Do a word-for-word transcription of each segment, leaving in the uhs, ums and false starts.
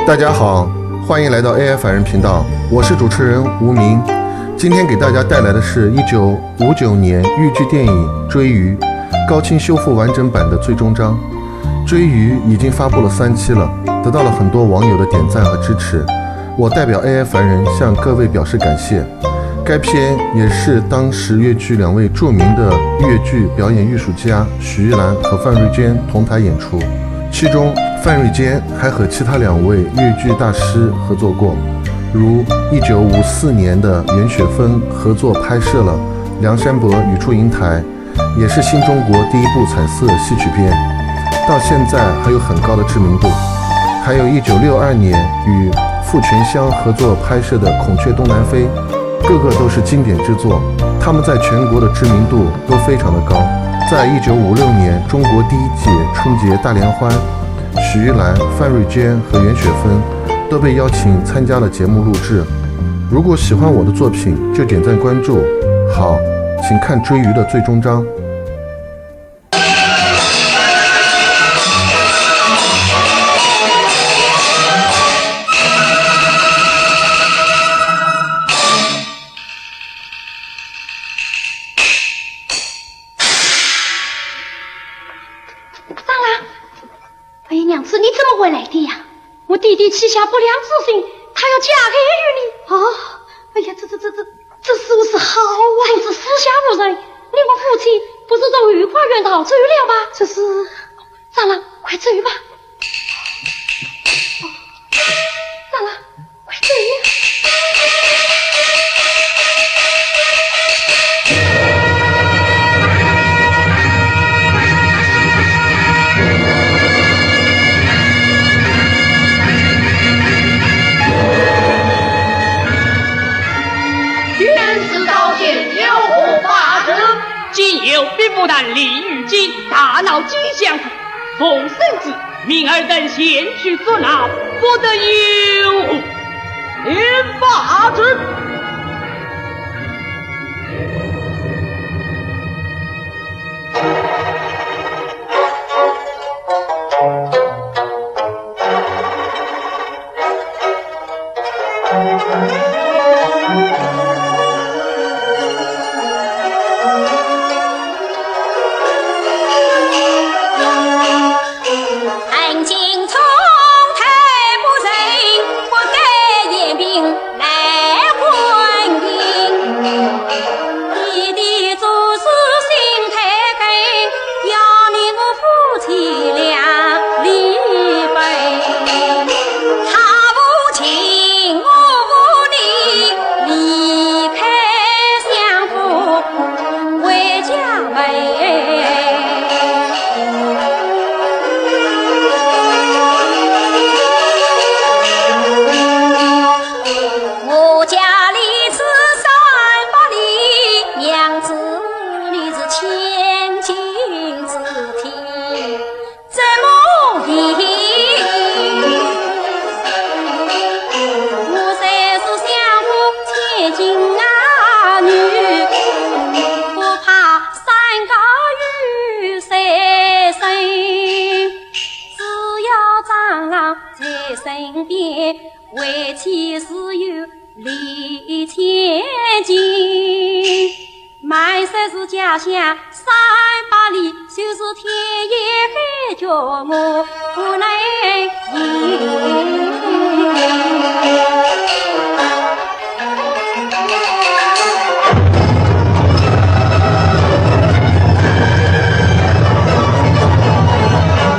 大家好，欢迎来到A I凡人频道，我是主持人吴明。今天给大家带来的是一九五九年豫剧电影《追鱼》，高清修复完整版的最终章。《追鱼》已经发布了三期了，得到了很多网友的点赞和支持，我代表A I凡人向各位表示感谢。该片也是当时越剧两位著名的越剧表演艺术家许玉兰和范瑞坚同台演出。其中，范瑞坚还和其他两位越剧大师合作过，如一九五四年的袁雪芬合作拍摄了《梁山伯与祝英台》，也是新中国第一部彩色戏曲片，到现在还有很高的知名度。还有一九六二年与傅泉香合作拍摄的《孔雀东南飞》，各个都是经典之作，他们在全国的知名度都非常的高。在一九五六年中国第一届春节大联欢，许玉兰、范瑞坚和袁雪芬都被邀请参加了节目录制。如果喜欢我的作品，就点赞关注。好，请看《追鱼》的最终章。张郎，哎呀，娘子，你怎么回来的呀？我爹爹起下不良之心，他要加害于你。啊，哎呀，这这这这这如何是好啊？真是四下无人，你我夫妻不是从御花园逃走了吗？这是，张郎，快走吧。哦，张郎，快走呀！今日是道情有何法旨？今有兵部尚书李玉京大闹金相府，奉圣旨，命尔等前去捉拿，不得有误。明白。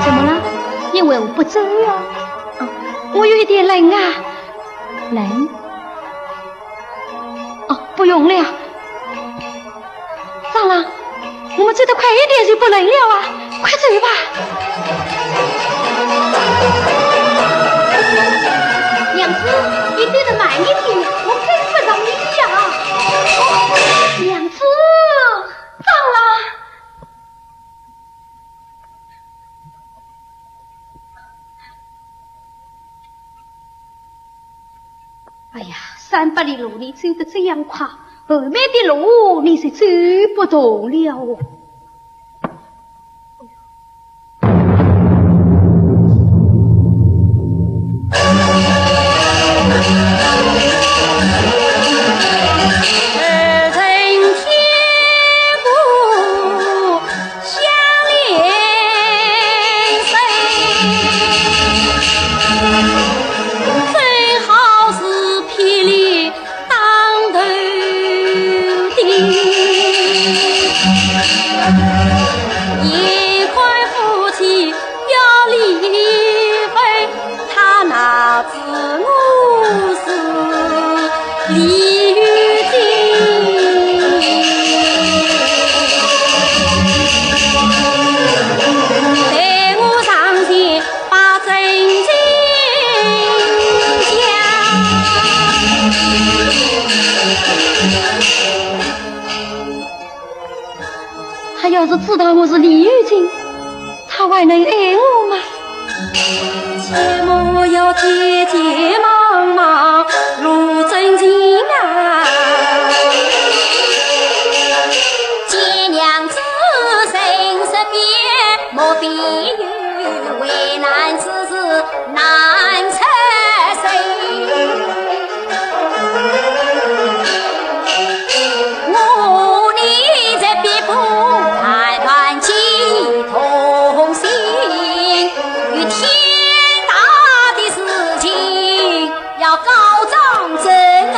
怎么了？你为何不走呀？啊，我有一点冷啊。冷？哦，不用了。 张郎，我们走得快一点就不冷了啊，快走吧。娘子，你走得慢一点，我跟不上你呀。娘子，张郎。 哎呀，三百里路你走得这样快，后面的路你是走不动了哦。知道我是李玉金，他还能爱我吗？前路要急急忙忙，路真情啊。见娘子生死变，莫非有为难之事难出手？ 我你这必不谈判几同心，与天大的事情要告状真啊！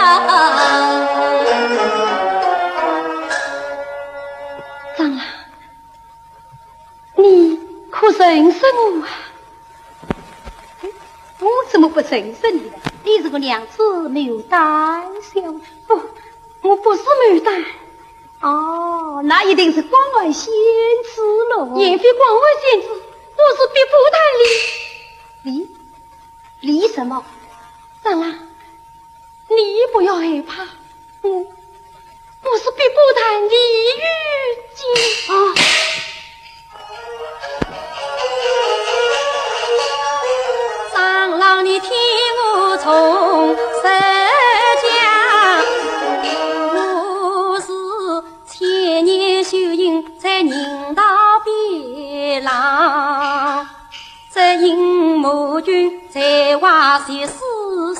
张郎，你可认识我啊？哎，我怎么不认识你呢？你是个娘子牡丹小姐。不，我不是牡丹。哦，那一定是广寒仙子喽。也非广寒仙子，我是碧波潭李。李？李什么？张郎，你不要害怕，我，我是碧波潭李玉金。啊！张郎，你听我从实讲，我是千年修行在人道边浪，只因母君才华绝世，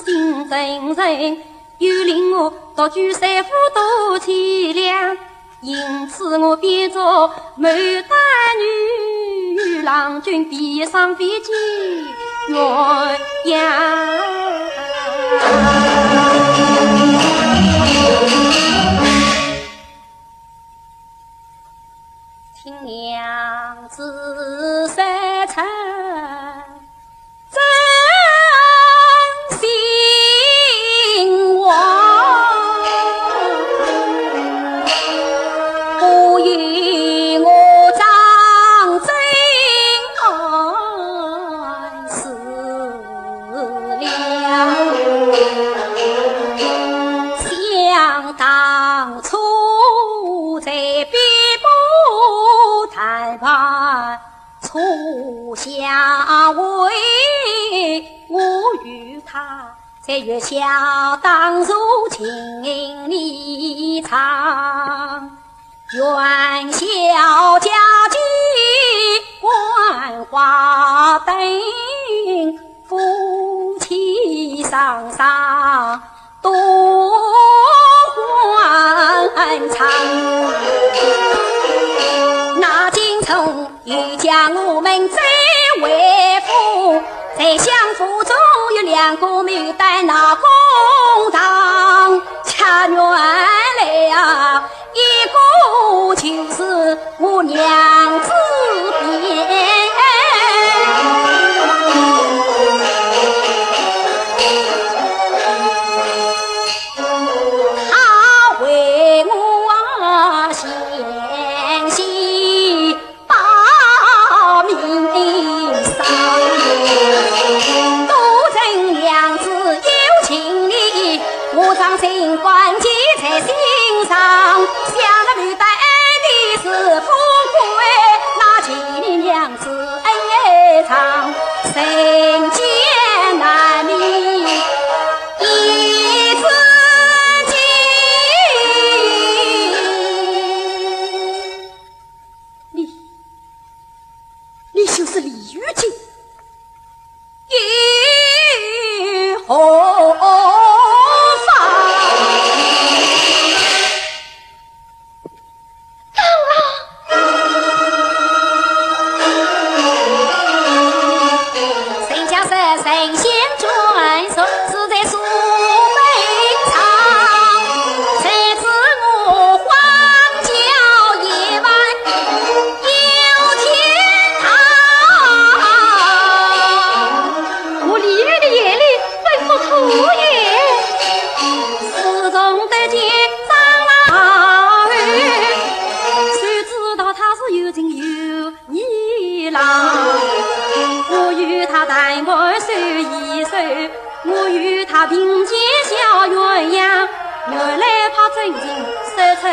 心真诚， 又令我独居山谷多凄凉，因此我变作牡丹女，与郎君比上飞机鸳鸯。请娘子说出 真心话，不与我张真爱是了。想当初在碧波潭畔 初相会，我与她在月下当初情意长。元宵佳节，万花灯，夫妻双双 多欢畅。那京城又将我们周为府，在相府中有两个牡丹闹公堂，恰原来啊，一个就是 我娘子变。她为我啊，献心报名的伤，多承娘子有情理，我张真挂记在心上，想着牡丹 的是富贵，那千里娘子恩爱长，人间难觅一知己。你，你就是李玉金。 又何妨？张郎！人家说神仙转世，是在苏门上，谁知我荒郊野外 有天堂。我李煜的眼里真不错耶。自从得见张郎后，谁知道他是有情有义郎。我与他谈判手牵手，我与他并肩笑鸳鸯。原来他真情实诚，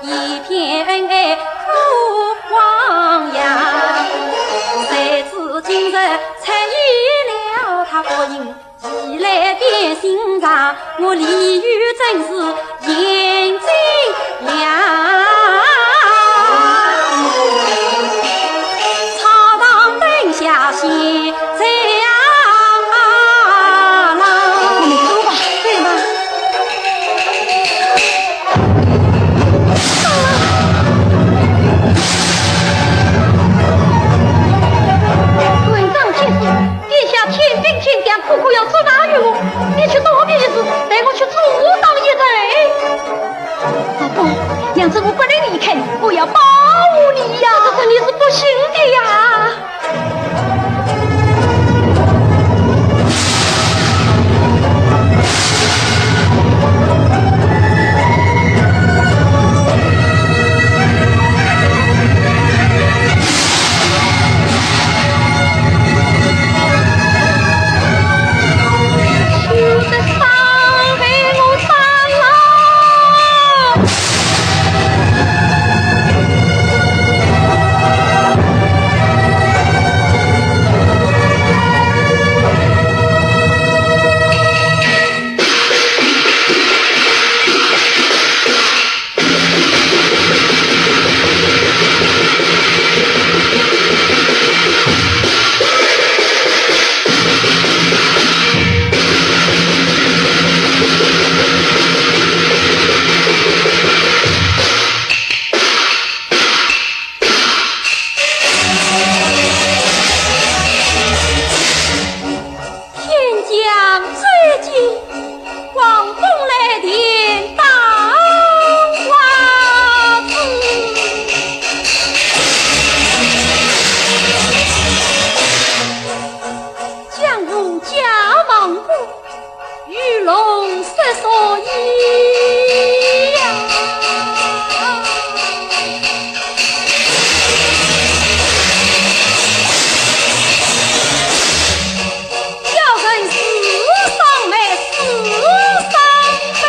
一片恩爱我李煜真是眼睛亮，草堂灯下写在行郎。我们走吧，走吧。关张见势， 殿下天兵天将，苦苦要捉拿于我，你去躲避一时，待我去阻挡一阵。老公，娘子，我不能离开你，我要保护你呀。这是你是不行的呀。 天将罪尽，王公来殿当王子。江湖家亡国，与龙失所依呀。 小人世上美，世上悲。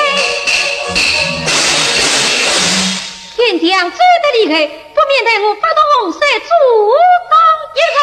天将罪得厉害，不免待我发动洪水阻挡一阵。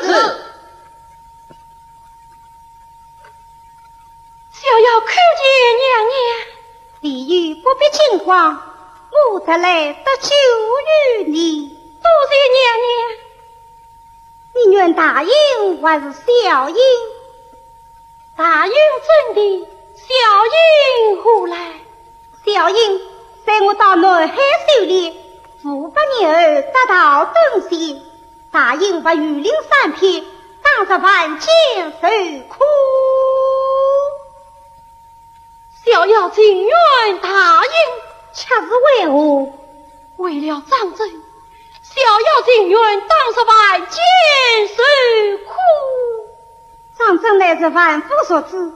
是。小妖叩见娘娘。李煜不必惊慌，我特来搭救于你。多谢娘娘。你愿大印还是小印？大印怎的？小印何来？小印在我到南海修炼，五百年后得道登仙，大印不如灵三篇，当值凡间受苦。小妖情愿大印，却是为何？为了张珍，小妖情愿当值凡间受苦。张珍乃是凡夫俗子，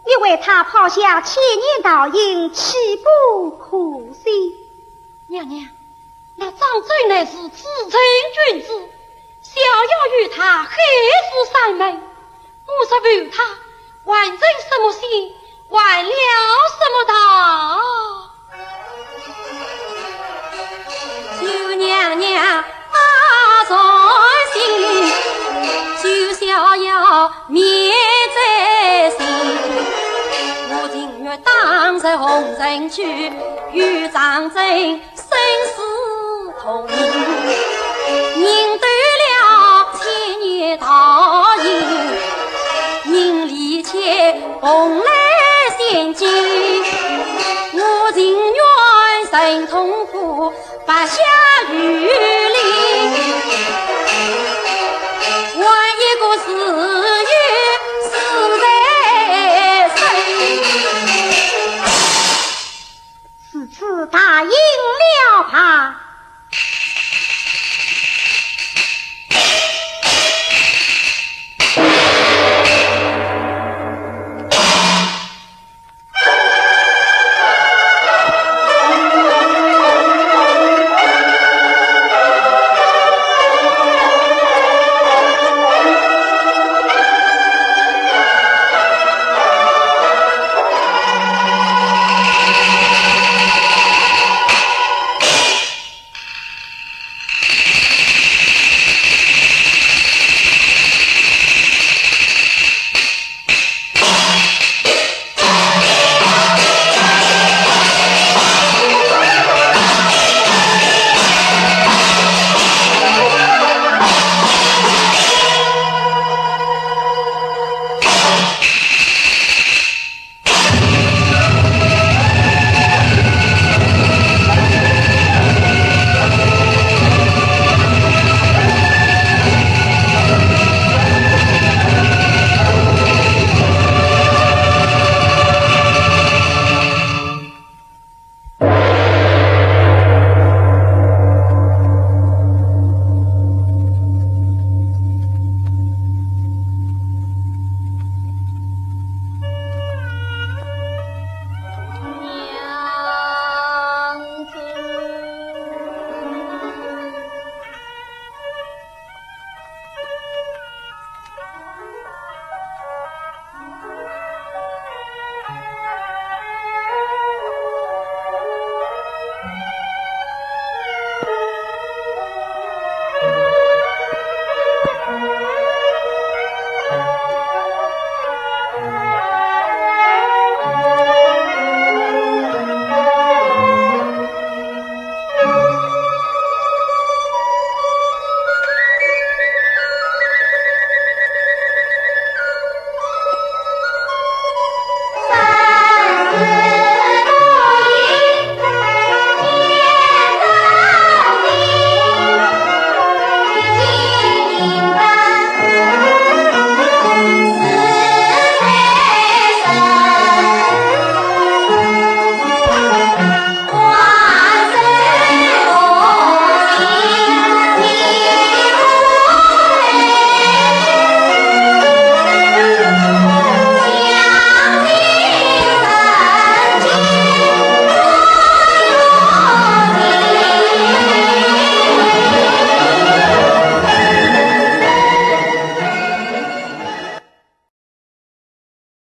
你为他抛下千年道印，岂不可惜？娘娘，那张珍乃是至诚君子，小妖与他海誓山盟，我若负他，还成什么仙，还了什么道？求娘娘啊，垂青，救小妖免灾星。我情愿当日红尘去，与张珍 生死同命，人断了千年道印，人离开蓬莱仙境，我情愿忍痛苦，不下于